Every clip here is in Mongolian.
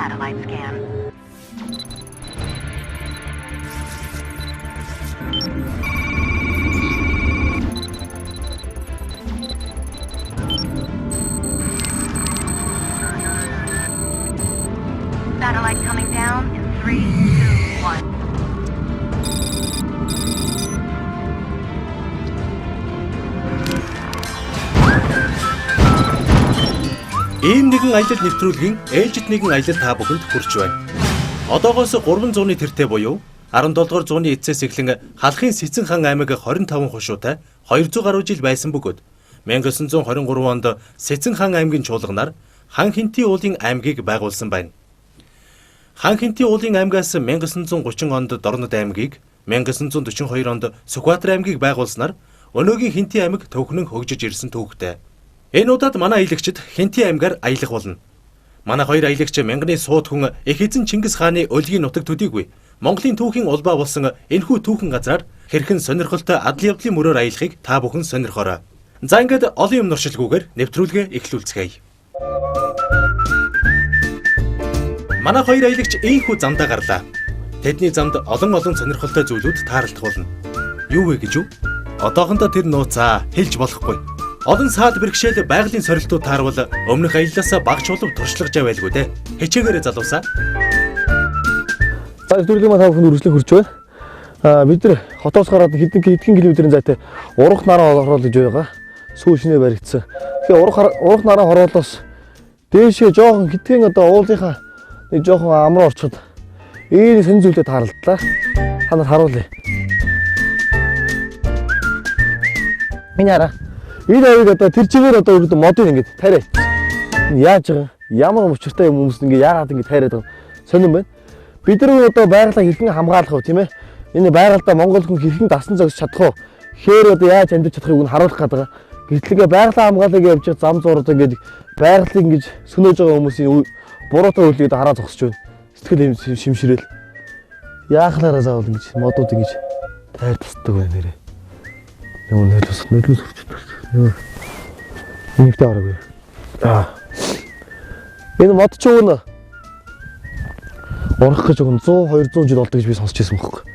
Satellite scan. Satellite coming down in 3, 2, 1. Ийм нэгэн аялал нэвтрүүлгийн ээлжит нэгэн аялал та бүхэнд хүрч байна. Одоогоос 300-ны тэртээ буюу 17 дугаар зууны эцэс эхлэн халахын Сэцэн хаан аймаг 25 хушуутай 200 гаруй жил байсан бөгөөд 1923 онд Сэцэн хаан аймгийн чуулганаар Хан Хинтийн уулын аймгийг байгуулсан байна. Хан Хинтийн уулын аймгаас 1930 онд Дорнод аймгийг, 1942 онд Сүхбаатар аймгийг байгуулснаар өнөөгийн Хинтийн аймаг төвхнөн хөгжиж ирсэн түүхтэй. Энэ удаад манай аялагчид Хинтийн аймгаар аялах болно. Манай хоёр аялагч мянганы сууд хүн эх эзэн Чингис хааны өлгийн нутаг төдийгүй Монголын түүхийн улбаа болсон энэхүү түүхэн газраар хэрхэн сонирхолтой адал явдлын мөрөөр аялахыг та бүхэн сонирхоорой. За ингээд олон юм нуршилгүйгээр нэвтрүүлгээ эхлүүлцгээе. Манай хоёр аялагч энэхүү замдаа гарлаа. Тэдний замд олон олон сонирхолтой зүйлүүд таарлах болно. Юу вэ гэж үү? Одоохондоо тэр нууцаа хэлж болохгүй. Олон саад бэрхшээл байгалийн сорилтууд таарвал өмнөх аяллаасаа баг чулав туршлагажаа байлгүй дээ. Хичээгээрэй залуусаа. За нэвтрүүлгийн маань та бүхэнд үргэлжлэн хүрч байна. Аа бид нар хотоос гараад хэдэн хэдхэн километрийн зайтай урах нараа хороол гэж байгаа. Сүү шинэ баригдсан. Тэгэхээр урах нараа хороолоос дээшээ жоохон хэдхэн одоо уулынхаа нэг жоохон амраа орчход ийм сонь зүйлээ тааралдлаа. Та нар харуулъя. Миний хараа. Энэ авиг одоо тэр чигээр одоо ерөөдөө модыг ингэж тариа. Энэ яаж байгаа? Ямар учиртай юм хүмүүс ингэ яагаад ингэ тариад байгаа юм? Сонин байна. Бид нар одоо байгалаа хэрхэн хамгаалах вэ тийм ээ? Энэ байгальдаа монгол хүн хэрхэн дасан зогсож чадах вэ? Хээр одоо яаж амьдарч чадахыг нь харуулах гээд байгаа. Гэтэл ингээ байгалаа хамгаалах гэж явж байгаа зам зуурууд ингэж байгалыг ингэж сөнөөж байгаа хүмүүсийн буруутай үйлийг хараа зогсож байна. Сэтгэл юм шимширэл. Яахлаараа заавал ингэж модууд ингэж тайр тусдаг байна нэрээ. Нөгөө нөлөөс нөлөөс хүрч байна. Нэгтэй ороогүй. Аа. Энэ мод ч өгнө. Урах гэж өгнө 100 200 жил болдог гэж би сонсч байсан байхгүй.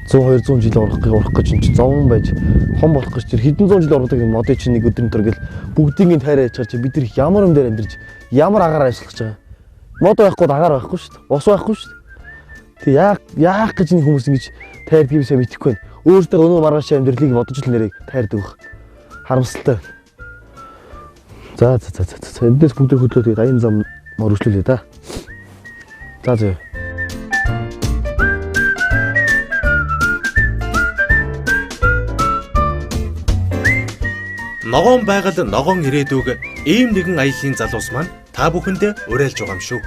100 200 жил урах гэж урах гэж энэ чинь зовон байж том болох гэж тэр хэдэн зуун жил ургадаг юм модыг чинь нэг өдрийн дотор гэл бүгдийг нь тайраа яж чи бид нар ямар юм дээр амьдарч ямар агаар ажиллах гэж байгаа. Мод байхгүй агаар байхгүй шүү дээ. Ус байхгүй шүү дээ. Тэг яах яах гэж энэ хүмүүс ингэж тайрдгийг би сайн мэдэхгүй байна. Өөртөө өнөө маргааш амьдралыг бодож л нэрийг тайрдаг байх. Харамсалтай. За за за за за эндээс бүгдээ хөдлөө тэгээд аян зам мөрөглөлээ да. За за. Ногоон байгаль, ногоон ирээдүг ийм нэгэн аяллаа залуус маань та бүхэндээ уриалж байгаа юм шүү.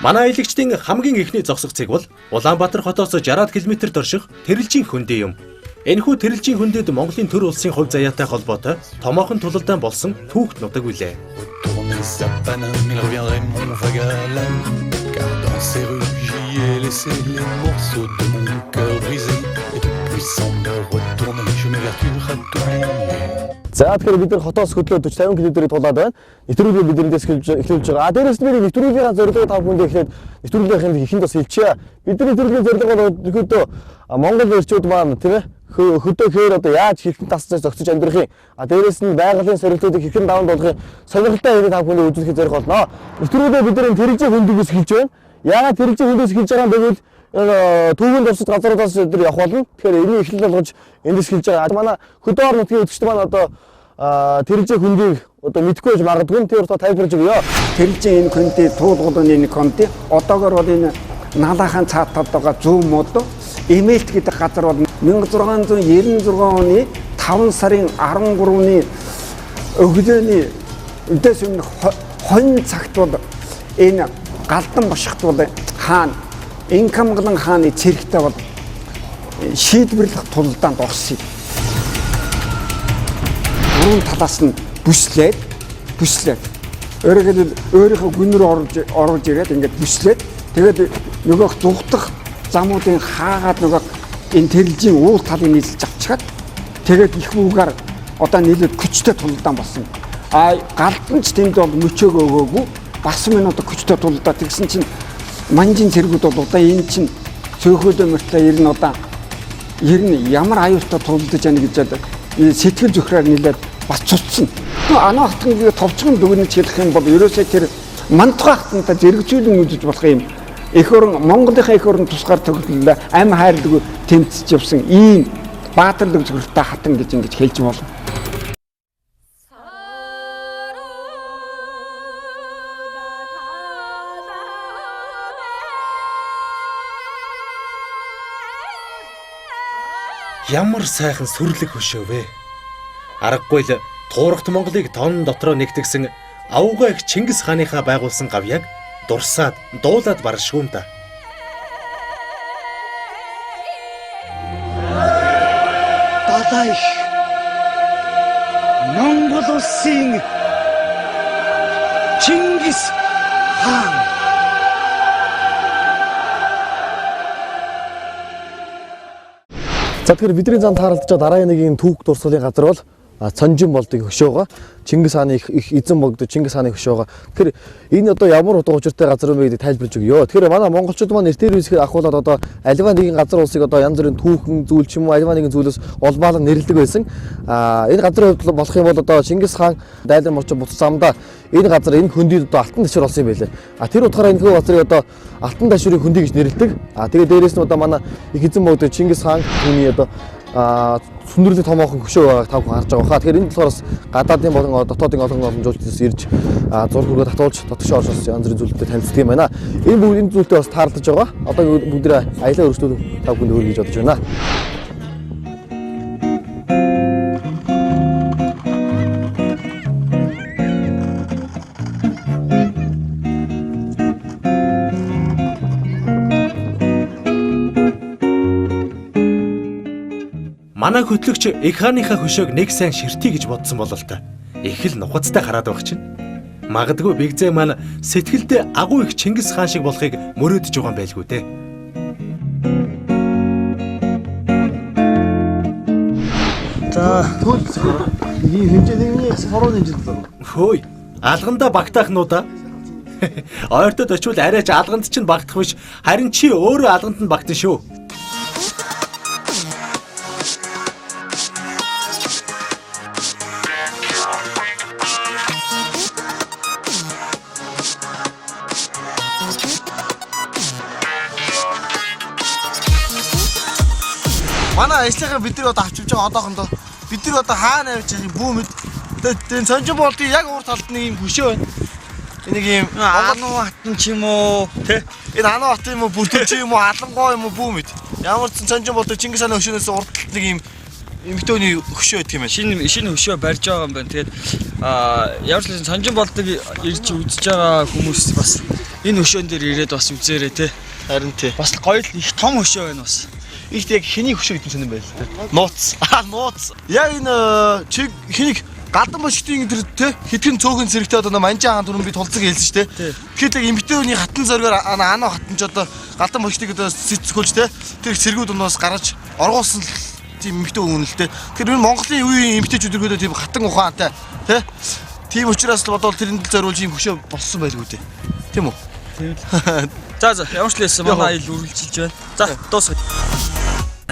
Манай аялагчдын хамгийн эхний зогсох цэг бол Улаанбаатар хотоос 60 км дорших Тэрэлжийн хөндий юм. Энэхүү Тэрэлжийн хөндөд Монголын төр улсын хувь заяатай холбоотой томоохон тулалдаан болсон түүхт нутаг билээ. Retourner à Paname, il reviendrait mon vague à l'âme. Car dans ces rues, j'y ai laissé les morceaux de mon cœur brisé. Et depuis, sans me retourner, je m'évertue à t'oublier. За тэгэхээр бид нар хотоос хөдлөө 40 50 км-ийг тулаад байна. Нэвтрүүлгээ бид эндээс эхлүүлж байгаа. А дээрээс нь би нэвтрүүлгийнхаа зорилгыг та бүхэндээ эхлээд нэвтрүүлгийнхээ ихэнд бас хэлчихье. Бидний нэвтрүүлгийн зорилго бол ерөнхийдөө Монгол эрчүүд маань тийм ээ хөдөө хээр одоо яаж хэрхэн тасцаж зогсож амьдрах юм. А дээрээс нь байгалийн сорилтуудыг хэрхэн даван дуулахын сонирхолтой хэрэг та бүхэндээ үзүүлэхийг зорих болно. Нэвтрүүлгээ бид нар тэрэгжийн хөндөгөөс эхэлж байна. Яагаад тэрэгжийн хөндөөс эхэлж байгаа юм бэ гэвэл түүхэн дурсаж газруудаас өдөр явах болно. Тэгэхээр энэний эхлэл болгож эндээс эхэлж байгаа. Манай хөдөө ор нутгийн үзэгчд маань одоо тэрэгжийн хөндийг одоо мэдэхгүй байж магадгүй. Тэр утгаа тайлбарж өгье. Тэрэлжийн энэ конти туулгуулын энэ конти одоогор бол энэ Налаахан цаад талд байгаа зүүн мод Эмээлт гэдэг газар бол 1696 оны 5 сарын 13-ны өглөөний өдөөс өмнө хонь цагт бол энэ Галдан бошигт бол хаан Инкамгалан хааны цэрэгтэй бол шийдвэрлэх тулалдаанд орсон юм. Гурван талаас нь бүслээд бүслээд өөрөөр хэлбэл өөрийнхөө гүн рүү оруулж ирээд ингээд бүслээд тэгээд нөгөөх зүгтах замуудын хаагаад нөгөө энэ тэрэлжийн уул талыг нийлж авчгаад тэгээд их үүгээр одоо нийлээд хүчтэй тулалдаан болсон. А галдан ч тэнд бол мөчөг өгөөгүй бас минь одоо хүчтэй тулалдаа тэгсэн чинь манжин цэргүүд бол одоо энэ чинь цөөхөлөө мөртлөө ер нь одоо ер нь ямар аюултай тулалдаж яана гэж сэтгэл зөхрөөр нэлээд бас цуцсан. Ануу хатангийн товчхон дүгнэж хэлэх юм бол ерөөсөө тэр мантугай хатантай зэрэгцүүлэн үзэж болох юм. Эх орон Монголынхаа эх орон тусгаар төгөллөө ам хайрлаг тэмцэж явсан ийм баатарлаг зүрхтэй хатан гэж ингэж хэлж болно. Ямар сайхан сүрлэг хөшөө вэ? Аргагүй л туурагт Монголыг тон дотроо нэгтгсэн авуугаа их Чингис хааныхаа байгуулсан гавьяаг дурсаад дуулаад баршгүй юм да. Далай их Монгол улсын Чингис хаан. За тэгэхээр бидний зам тааралдаж байгаа дараагийн нэг юм түүх дурсгалын газар бол Цонжин болдог хөшөөгөө Чингис хааны их эзэн богдо Чингис хааны хөшөөгөө. Тэгэхээр энэ одоо ямар утга учиртай газар юм бэ гэдгийг тайлбарлаж өгье. Тэгэхээр манай монголчууд маань эртээр үсгээр ахуулаад одоо аливаа нэгэн газар улсыг одоо янз бүрийн түүхэн зүйл ч юм уу аливаа нэгэн зүйлээс улбаалan нэрлэдэг байсан. Энэ газрын хувьд болох юм бол одоо Чингис хаан дайлан морч буц замдаа энэ газар энэ хөндийд одоо алтан тэшвэр болсон юм байлээ. Тэр утгаараа энэ хүү газрыг одоо алтан ташврын хөндий гэж нэрлэдэг. Тэгээ дээрээс нь одоо манай их эзэн богдо Чингис хаан түүний одоо сүндэрлэг томоохон хөшөө байгааг та бүхэн харж байгаа хаа. Тэгэхээр энэ болохоор бас гадаадын болон дотоодын олон жуулчдаас ирж зураг хөргөө татуулж дотгошоо орж бас янз бүрийн зүйлтэй танилцдаг юм байна. Энэ бүгд энэ зүйлтэй бас таарлаж байгаа. Одоо бүгдээ аялаа өргөжлүүл та бүхэнд өргөж бодож байна. Манай хөтлөгч их хааныхаа хөшөөг нэг сайн ширтий гэж бодсон бололтой. Их л нухацтай хараад байх чинь. Магадгүй Бигзээ маань сэтгэлдээ агуу их Чингис хаан шиг болохыг мөрөөдөж байгаа юм байлгүй дээ. За төл ийм хэмжээний суруу хэмжээнд зурна. Хөөе, алгандаа багтаах нуудаа. Ойртод очивол арайч алганд чинь багтах биш, харин чи өөрөө алганд нь багтан шүү. Манай ажлынхаа бид нар одоо авчирч байгаа одоохондоо бид нар одоо хаана авч байгаа юм бүү мэд. Тэгээд Цонжин болдын яг урд талд нэг юм хөшөө байна. Энийг юм Ануу хатан ч юм уу тэ энэ ануу хат юм уу бүртгэж юм уу алангоо юм уу бүү мэд. Ямар ч Цонжин болдог Чингис хааны хөшөөнөөс урд талд нэг юм эмэгтэйний хөшөө байдаг юм байна. шинэ хөшөө барьж байгаа юм байна. Тэгээд ямар ч байсан Цонжин болдог ирж үзэж байгаа хүмүүс бас энэ хөшөөн дээр ирээд бас үзээрэй те. Харин тий. Бас гоё л их том хөшөө байна бас. Ихт яг хэний хөшөө гэдэг нь сонирн байл та. Нууц. Нууц. Яг энэ чиг хэнийг гадан бошгтын тэр тэ хэдхэн цөөхөн зэрэгтэй одоо манжин хаан түрүүн би тулцаг хэлсэн шүү дээ. Тэгэхээр яг эмэгтэй хүний хатан зориор анаа хатан ч одоо гадан бошгтыг одоо сэцгүүлж тэ тэр цэргүүд уноос гаргаж оргуулсан тийм эмэгтэй хүн л тэ. Тэгэхээр энэ Монголын үеийн эмэгтэйчүүд өргөдөө тийм хатан ухаантай тэ. Тийм учраас л бодвол тэрэнд л зориулж ийм хөшөө болсон байлгүй дээ. Тийм үү? Тийм л. За за ямар ч л байсан манай аялал үргэлжилж байна. За дуусгая.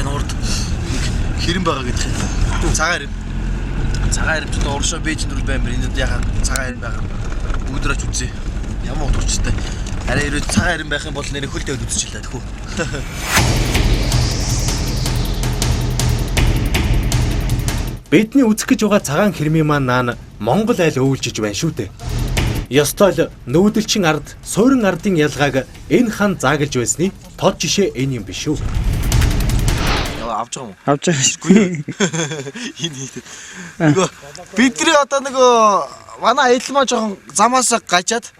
Энэ урд нэг хэрэм байгаа гэдэг юм. Цагаан хэрэм. Цагаан хэрэм ч одоо уршаа Бээжин дөрөв байна. Энд яхаа цагаан хэрэм байгаа. Бүгд раач үзье. Ямар утгуурчтай. Арай ирээд цагаан хэрэм байх юм бол нэр хөл тавиад үзчихлээ тэхүү. Бидний үзэх гэж байгаа цагаан хэрмийн маань наан Монгол айл өвлжиж байна шүү дээ. Ёстой л нүүдэлчин ард, суурин ардын ялгааг энэ хан заагалж байсны тод жишээ энэ юм биш үү? Яа авч байгаа юм уу? Авч байгаа шүү. Энэ хийдэг. Нөгөө бидний одоо нөгөө манай аялал маань жоохон замаас гажаад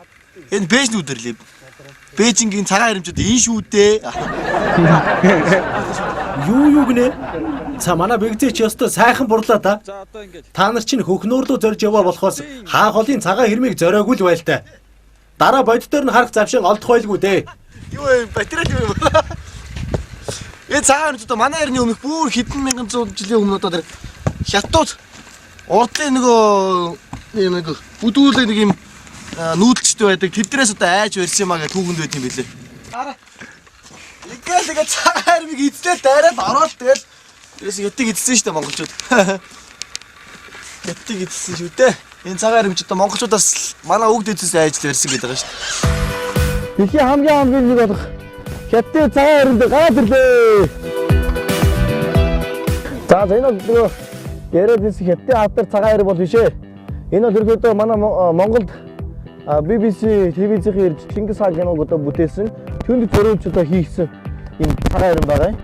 энэ Бээжин үдэрлээ. Бээжингийн цагаан хэрэм ч одоо энэ шүү дээ. Юу гинэ? За манай бэгзээч ёстой сайхан бурлаа та. За одоо ингээд Та нар чинь хөхнөөрлөө зорж яваа болохоос хаа холын цагаан хэрмийг зориогүй л байл та. Дараа боддоор нь харах завшин олдох байлгүй дээ. Юу вэ? Батарей юм уу? Энэ цагаан хэрэм ч одоо манай эртний өмнөх бүр хэдэн мянган зуун жилийн өмнө одоо тэр хятадууд Урдлын нөгөө нэг бүдүүлэг нэг юм нүүдэлчтэй байдаг. Тэднээс одоо айж барьсан юм а гэх түүхэнд байт юм билээ. Араа. Ингээл ингээ цагаан армиг эзлээл дайраад ороод тэгэл тэрээс хятадыг эзэлсэн шүү дээ монголчууд. Хятадыг эзэлсэн шүү дээ. Энэ цагаан армич одоо монголчуудаас манай өвөг дээдсээс айж л барьсан гэдэг байгаа шүү дээ. Дэлхийн хамгийн хамгийн нэг болох хятадын цагаан армид гараад ирлээ. За за энэ бол нөгөө яриад байсан хятадын алдар цагаан арми бол биш ээ. Энэ бол ерөөдөө манай Монголд BBC телевизийн ирж Чингис хаан киног одоо бүтээсэн. Түүнд зориулж одоо хийгдсэн юм цагаан арми байгаа юм.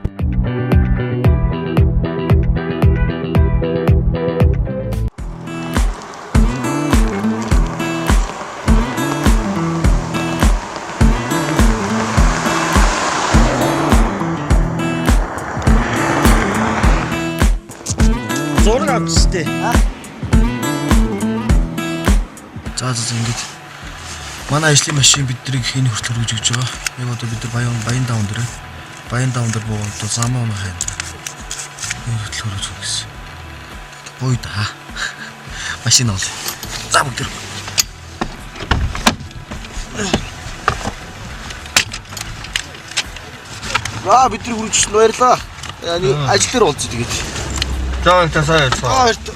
Зураг авч штэ. За за за ингээд манай ажлын машин биднийг энэ хүртэл хүргэж өгч байгаа. Яг одоо бид нар Баян даун дээр. Баян даун дээр буугаад одоо замаа унах юм. Энэ хүртэл хүргэж өгөх гэсэн. Гоё да. Машин ол. За бүгд. За бид нар хүрэж ирсэн баярлаа. Нэг ажил дээр уулзъя тэгээд. За та сайн ярьсан. Аа баяртай.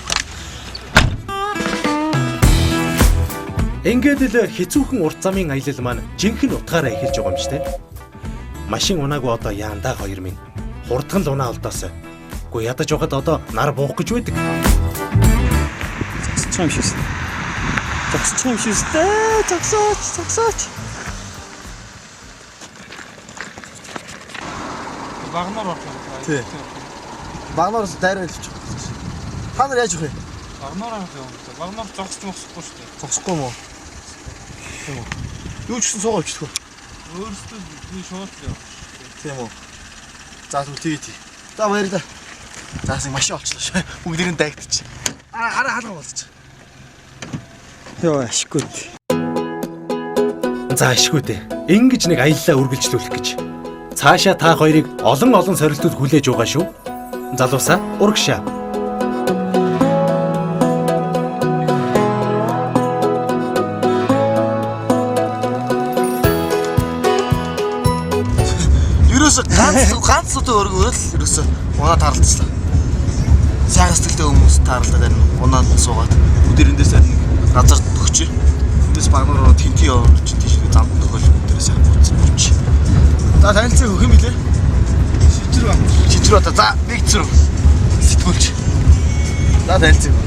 Ингээд л хэцүүхэн урт замын аялал маань жинхэнэ утгаараа эхэлж байгаа юм шүү дээ. Машин унаагүй одоо яандаа хоёр минь. Хурдхан л унаа олдоосой. Үгүй ядаж байхад одоо нар буух гэж байдаг. Зогсчих юм шиг. Зогсчих юм шиг дээ. Зогсооч, зогсооч. Багнаар орлоо. Тий. Багнаараас дайраа илчих. Та нар яаж өгөх вэ? Багнаар орлоо. Багнаар зогсож мосхгүй шүү дээ. Зогсохгүй юм уу? Тийм үү. Юу ч гэсэн суугаа өчтгөө. Өөрөөсөө би шууд л яваа. Тийм үү. За тэгвэл тэгээ тий. За баярлалаа. За бас машин олчлоо шүү. Бүгдийг нь дайгтчих. Араа араа хаалга болчих. Йоо, ашиггүй. дээ. За ашгүй дээ. Ингэж нэг аяллаа үргэлжлүүлэх гэж. Цаашаа та хоёрыг олон олон сорилтууд хүлээж байгаа шүү. Залуусаа урагшаа. Ерөөсө ганц ганц удаа өргөөрөл ерөөсө унаа тарлцлаа. Сайхан сэтгэлтэй хүмүүс таарлаад харин унаанд нь суугаад өдөр эндээс харин нэг газар төгчөө. Эндээс багнаар тэнти явж тийш замд төгөөл өдөрөө сайхан буцсан явчих. За танилцах хөх юм билээ? Шижир ба. Шижир ба. За нэг зүрх. Сэтгүүлч. За танилцах.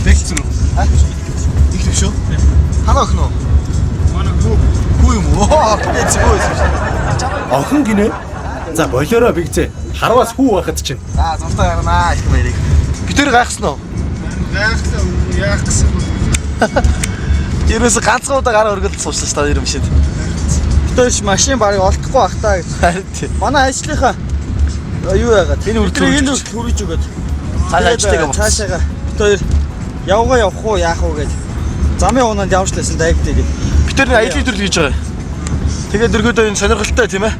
Нэг зүрх. А? Их төвшөө. Ханаа охин уу? Манай хүү Хүү юм уу? Охин зөө байсан шүү дээ. Охин гинэ. За болоорой бигзээ. Харвас хүү байхад чинь. За зуртаа гарнаа их баярыг. Би тэр гайхсан уу? гайхлаа яах гэсэн бэ? Ерөөсө ганцхан удаа гараа өргөлд суучлаа шүү дээ юм шиг. Тэгтээ машин барыг олдохгүй бах та гэж. Харин тий. Манай ажлынхаа юу яагаад? Энэ үрдэл энэ үрдэл хүрэж өгөөд. Цаашаа ажилтайгаа буцсан. Цаашаага бид хоёр явгаа явах уу яах уу гэж. Замын унаанд явж лсэн дайгдээ гэж. Би тэр нэг аялын төрөл хийж байгаа. Тэгээд өргөдөө энэ сонирхолтой тийм ээ.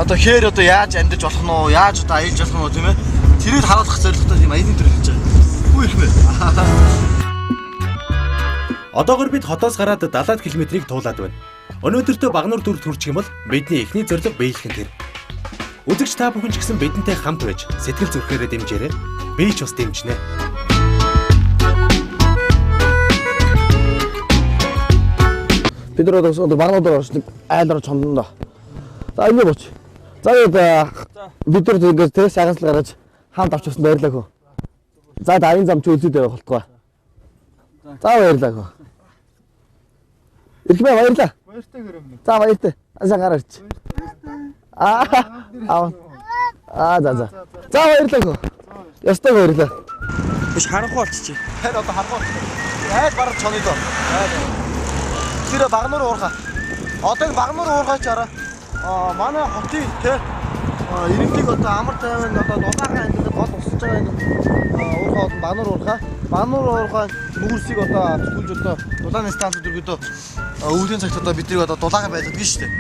Одоо хээр одоо яаж амьдарч болох нь уу? Яаж одоо аялж болох нь уу тийм ээ? Тэрийг харуулах зорилготой тийм аялын төрөл хийж байгаа. Үгүй их мэ. Одоогор бид хотоос гараад 70 км-ийг туулаад байна. Өнөөдөртөө Багнуур дүрд хүрчих юм бол бидний эхний зорилго биелэх нь тэр. Үзэгч та бүхэн ч гэсэн бидэнтэй хамт байж сэтгэл зүрхээрээ дэмжээрэй. Би ч бас дэмжинэ. Бид нар одоо Багнуур орж нэг айл орж хондоно доо. За ингэ боч. За бид нар ингээд тэрээс агаслал гаргаж хамт авчихсан баярлалаа хөө. За аян зам чи үлдээд явах болтугай. За баярлалаа хөө. Ирхмээ баярлалаа. Баяртай гэрэмнэ. За баяртай. Асан гараа ирч. Аа. Аа. Аа за за. За баярлалаа хөө. Ястай баярлалаа. Биш харанхуй болчих. Тэр одоо харахгүй. Айл бараг чоны доо. Тэр Багнуур уурхаа. Одоо энэ Багнуур уурхаа ч араа. Аа манай хотын те иргэдийг одоо амар тайван одоо дулаахан амьдрал гол усж байгаа энэ уурхаа бол Багнуур уурхаа. Багнуур уурхаа нүүрсийг одоо түлж одоо дулааны станцууд өргөдөө өвлийн цагт одоо биднийг одоо дулаахан байлгадаг шүү дээ.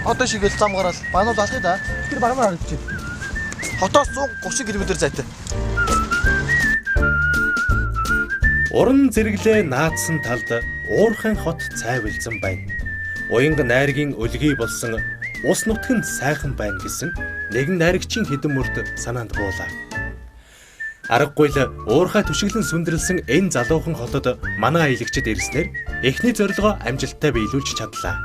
Одоо шигээл зам гараал Багнуур алхая да. Тэр Багнуур харагдчих. Хотоос 130 км зайтай. Уран зэрэглээ наадсан талд уурхайн хот цайвалзан байна. Уянга найргийн өлгий болсон ус нутг нь сайхан байна гэсэн нэгэн найрагчийн хэдэн мөрт санаанд буулаа. Аргагүй л уурхай түшиглэн сүндэрлсэн энэ залуухан хотод манай аялагчид ирснээр эхний зорилгоо амжилттай биелүүлж чадлаа.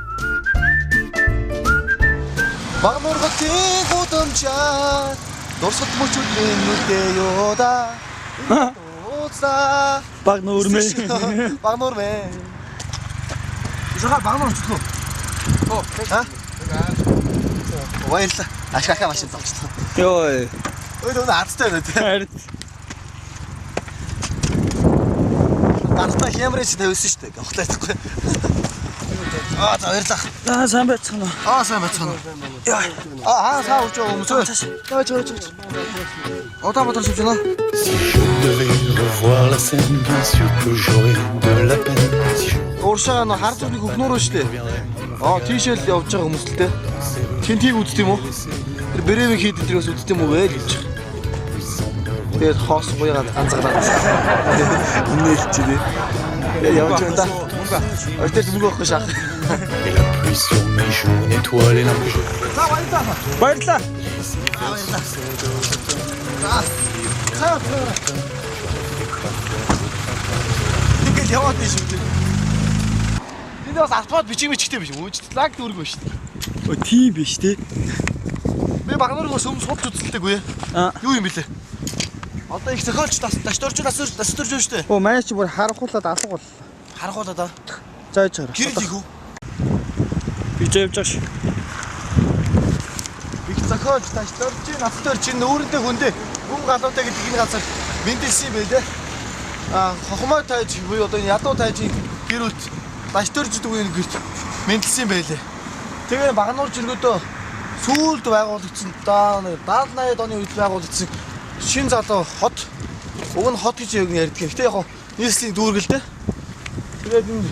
Багнуур хотын гудамжаар дурсгалт мөчүүдийн нүдээ юуда. Ууцаа. Багнуур мэ. Багнуур мэ. Жага багнуур очихлоо. Оо, ха? Баярлалаа. Ашгаахаа машин зовчлоо. Йой. Ой, өнөө азтай байна тий. Харин Данстай хямрын чи тавьсан шүү дээ. Ухлаахгүй. Аа, за баярлалаа. За сайн байцгаана уу? Аа, сайн байцгаана. Аа, аа, саа өгч байгаа хүмүүс. Чааш. Чааш, чааш. Одоо бодор шивж байна. Si je devais revoir la scène, bien sûr que j'aurais de la peine. Si je Ууршаа нөө хар зүрхний хөхнөр шүү дээ. reviendrais mon Аа, тийшээ л явж байгаа хүмүүс л дээ. Тентийг үздэг юм уу? Тэр брэвэн хийд өдрийг бас үздэг юм уу вэ гэж. Тэгээд хоос буяа ганцаараа. Инээлч дээ. Явж байна да. Өтөр мөнгө авахгүй шах. Et la pluie sur mes joues nettoie les larmes que je Баярлалаа. Ингээд яваад тийш үү. Тэнд бас автомат бичиг мичгтэй биш. Үүнч лаг дүүрэг байна шүү дээ. Өө тийм биш те. Би багнуурыг бас өмнө судалж үзэлтэйгүй. Аа. Юу юм бэлээ? Одоо их зохиолч тас дашдорч нас нас дорж шүү дээ. Өө манай чи бүр харанхуулаад алга бол. Харахуулаа да. За яж харах. Гэрэл их үү? Би ч явж байгаа ш. Их зохиолч дашдорч нас дорж нүүрэндээ хүндээ гүн галуутай гэдэг энэ газар мэндэлсэн юм байлээ. Аа хохмой тайж буюу одоо энэ ядуу тайжийн гэр бүлт дашдорж гэдэг үеийн гэрт мэндэлсэн юм байлээ. Тэгээ багнуур жиргөдөө сүүлд байгуулагдсан даа 70 80 оны үед байгуулагдсан шин залуу хот уг нь хот гэж яг ярьдаг. Гэтэ яг нийслэлийн дүүрэг л дээ. Тэгээд энд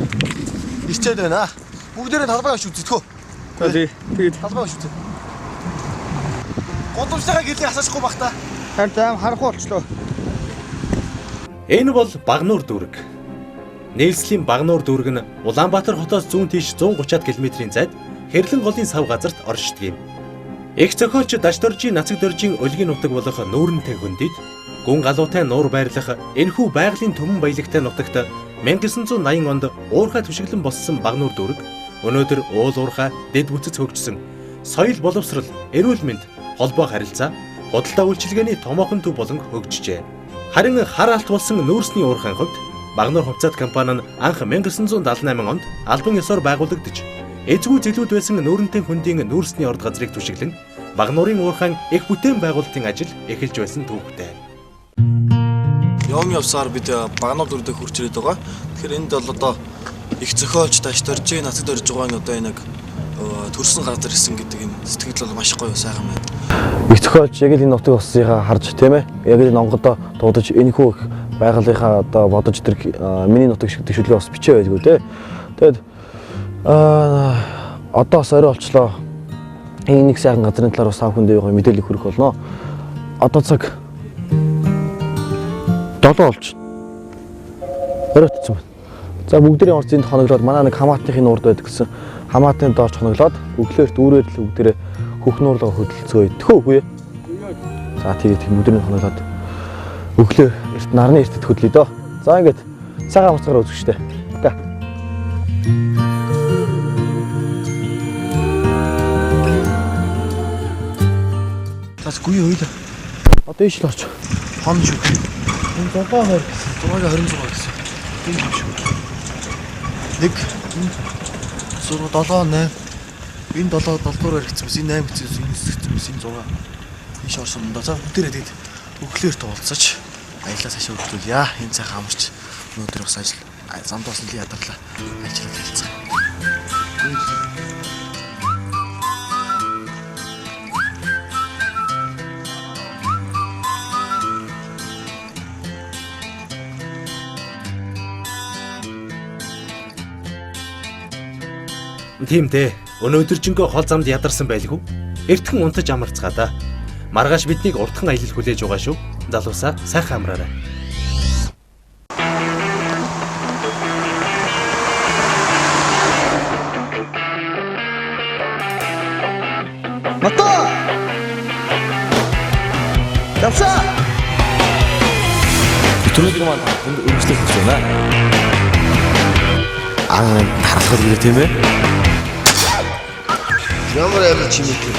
ирчээд байна. Бүгдээрээ талбай авч үздэхөө. За тий. Тэгээд Талбай авч үзье. Гудамжтайгаа гэрлийг асаахгүй бах та. харин аим харанхуй болчлоо. Энэ бол Багнуур дүүрэг. Нийслэлийн Багнуур дүүрэг нь Улаанбаатар хотоос зүүн тийш 130-аад км-ийн зайд Хэрлэн голын сав газарт оршдог юм. Их зохиолч Дашдоржийн Нацагдоржийн өлгийн нутаг болох Нүүрэнтэй хөндөд гүн галуутай нуур байрлах энэхүү байгалийн түмэн баялагтай нутагт 1980 онд уурхай түшиглэн боссон Багнуур дүүрэг өнөөдөр уул уурхай дэд бүтэц хөгжсөн соёл боловсрол, эрүүл мэнд, холбоо харилцаа, худалдаа үйлчилгээний томоохон төв болон хөгжижээ. Харин хар алт болсон нүүрсний уурхайн хувьд Багнуур хувьцаат компани нь анх 1978 онд албан ёсоор байгуулагдаж эзгүй зэлүүд байсан нүүрэнтэй хөндийн нүүрсний орд газрыг түшиглэн Багнуурын уурхайн их бүтээн байгуулалтын ажил эхэлж байсан түүхтэй. Явм явсаар бид Багнуур дүүрдээ хурж ирээд байгаа. Тэгэхээр энд бол одоо их зохиолч Дашдоржийн Нацаг дорж байгаа энэ одоо энэ нэг төрсэн газар исэн гэдэг энэ сэтгэл бол маш гоё сайхан байна. Их зохиолч яг л энэ нутаг усынхаа харж тийм ээ. Яг л энэ онгодоо дуудаж энэхүү их байгалийнхаа одоо бодож тэр миний нутаг шиг дэвшүүлгээ бас бичээ байдгүй те. Тэгээд одоо бас орой олчлоо. Энэ нэг сайхан газрын талаар бас та бүхэндээ гоё мэдээлэл хүргэх болно. Одоо цаг 7 болж. Оройтсон байна. За бүгдээрээ орц энд хоноглоод манай нэг хамаатныхын нуурд байдаг гэсэн хамаатны доорч хоноглоод өглөөрт үүрээр л бүгдээрээ хөх нуурлага хөдөлцгөөе. Тэхүү үгүй ээ. За тэгээд бүгдээрээ хоноглоод өглөө эрт нарны эртэд хөдлөе дөө. За ингээд цагаан амарцгаар үзэх штэ. За. Бас гүе хоёлаа. Одоо ийш л орч. Хон шүү. Энэ 6 20 гэсэн. 6-ыг 26 гэсэн. Энэ юм шүү. 1 6 7 8 энэ 7 7 дугаар гэсэн мэс энэ 8 гэсэн энэ 9 гэсэн мэс энэ 6 ийш орсон юм да. За бүгдээрээ тэгээд өглөөр туулцаж аялаа цаашаа үргэлжлүүлье. Энэ сайхан амарч өнөөдөр бас ажил замд бас нэлийн ядарлаа. Ажиллаа танилцгаа. Тийм дээ. Өнөөдөржингөө хол замд ядарсан байлгүй. Эртхэн унтаж амарцгаа да. Маргааш биднийг уртхан аялал хүлээж байгаа шүү. Залуусаа сайхан амраарай. Явсаа. Нэвтрүүлэг маань та бүхэнд өргөжлөх гэж байна. Ан тархал гэрээ тийм ээ. Ямар амар чимээтэй.